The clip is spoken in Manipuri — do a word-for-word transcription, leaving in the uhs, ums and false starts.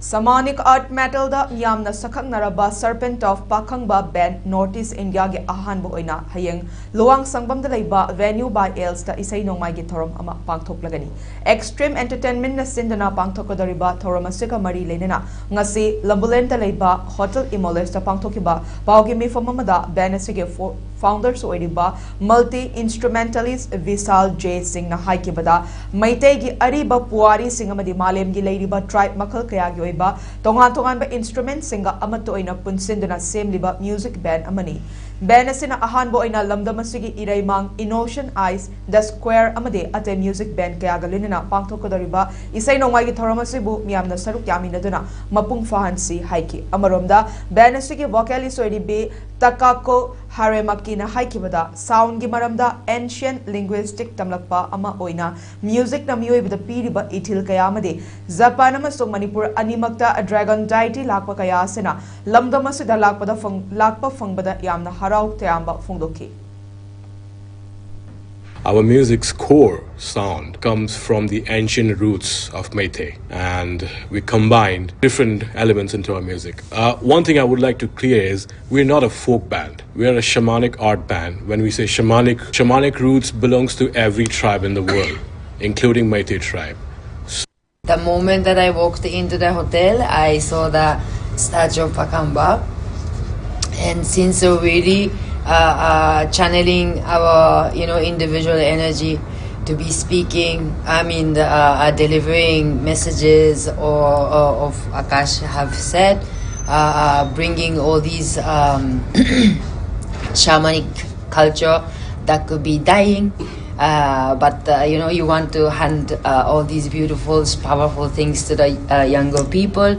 Shamanic Earth Metalꯗ ꯃꯤꯌꯥꯝꯅ ꯁꯛꯈꯪꯅꯔꯕ Serpent of Pakhangba Band North East Indiaꯒꯤ ꯑꯍꯥꯟꯕ ꯑꯣꯏꯅ ꯍꯌꯦꯡ ꯂꯨꯋꯥꯡ ꯁꯪꯕꯝꯗ ꯂꯩꯕ Venue by Elsꯇ ꯏꯁꯩ ꯅꯣꯡꯃꯥꯏꯒꯤ ꯊꯧꯔꯝ ꯑꯃ ꯄꯥꯡꯊꯣꯛꯂꯒꯅꯤ꯫ Extreme Entertainmentꯅ ꯁꯤꯟꯗꯨꯅ ꯄꯥꯡꯊꯣꯛꯀꯗꯧꯔꯤꯕ ꯊꯧꯔꯝ ꯑꯁꯤꯒ ꯃꯔꯤ ꯂꯩꯅꯅ ꯉꯁꯤ ꯂꯝꯕꯨꯂꯦꯟꯗ ꯂꯩꯕ Hotel Imolesꯇ ꯄꯥꯡꯊꯣꯛꯈꯤꯕ ꯄꯥꯎꯒꯤ ꯃꯤꯐꯝ ꯑꯃꯗ band ꯑꯁꯤꯒꯤ fo- founderꯁꯨ ꯑꯣꯏꯔꯤꯕ multi instrumentalist Vishal J Singhꯅ ꯍꯥꯏꯈꯤꯕꯗ, ꯃꯩꯇꯩꯒꯤ ꯑꯔꯤꯕ ꯄꯨꯋꯥꯔꯤꯁꯤꯡ ꯑꯃꯗꯤ ꯃꯥꯂꯦꯝꯒꯤ ꯂꯩꯔꯤꯕ tribe ꯃꯈꯜ ꯀꯌꯥꯒꯤ ꯑꯣꯏꯕ ꯇꯣꯉꯥꯟ ꯇꯣꯉꯥꯟꯕ instrumentꯁꯤꯡꯒ ꯑꯃꯠꯇ ꯑꯣꯏꯅ ꯄꯨꯟꯁꯤꯟꯗꯨꯅ ꯁꯦꯝꯂꯤꯕ music band ꯑꯃꯅꯤ꯫ Band ꯑꯁꯤꯅ ꯑꯍꯥꯟꯕ ꯑꯣꯏꯅ ꯂꯝꯗꯝ ꯑꯁꯤꯒꯤ ꯏꯔꯩꯃꯥꯡ, Innocent Eyes, The Square ꯑꯃꯗꯤ ꯑꯇꯩ music band ꯀꯌꯥꯒ ꯂꯣꯏꯅꯅ ꯄꯥꯡꯊꯣꯛꯀꯗꯧꯔꯤꯕ ꯏꯁꯩ ꯅꯣꯡꯃꯥꯏꯒꯤ ꯊꯧꯔꯝ ꯑꯁꯤꯕꯨ ꯃꯤꯌꯥꯝꯅ ꯁꯔꯨꯛ ꯌꯥꯃꯤꯟꯅꯗꯨꯅ ꯃꯄꯨꯡ ꯐꯥꯍꯟꯁꯤ ꯍꯥꯏꯈꯤ꯫ ꯑꯃꯔꯣꯝꯗ, band ꯑꯁꯤꯒꯤ vocalist ꯑꯣꯏꯔꯤꯕꯤ Takako Haremakiꯅ ꯍꯥꯏꯈꯤꯕꯗ, soundꯒꯤ ꯃꯔꯝꯗ ancient linguistic ꯇꯝꯂꯛꯄ ꯑꯃ ꯑꯣꯏꯅ musicꯅ ꯃꯤꯑꯣꯏꯕꯗ ꯄꯤꯔꯤꯕ ꯏꯊꯤꯜ ꯀꯌꯥ ꯑꯃꯗꯤ ꯖꯄꯥꯟ ꯑꯃꯁꯨꯡ ꯃꯅꯤꯄꯨꯔ ꯑꯅꯤꯃꯛꯇ dragon deity ꯂꯥꯛꯄ ꯀꯌꯥ ꯑꯁꯤꯅ ꯂꯝꯗꯝ ꯑꯁꯤꯗ ꯂꯥꯛꯄꯗ ꯐꯪ- ꯂꯥꯛꯄ ꯐꯪꯕꯗ ꯌꯥꯝꯅ ꯍꯔꯥꯎ ꯇꯌꯥꯝꯕ ꯐꯣꯡꯗꯣꯛꯈꯤ꯫ Our music's core sound comes from the ancient roots of Meitei, and we combined different elements into our music. Uh, one thing I would like to clear is we're not a folk band. We're a shamanic art band. When we say shamanic, shamanic roots belongs to every tribe in the world, including Meitei tribe. The moment that I walked into the hotel, I saw the statue of Pakamba, and since we're really uh, uh, channeling our, you know, individual energy to be speaking, I mean, the, uh, uh, delivering messages or, or of Akash have said, uh, uh, bringing all these um, shamanic culture that could be dying. Uh, but uh, you know, you want to hand uh, all these beautiful, powerful things to the uh, younger people.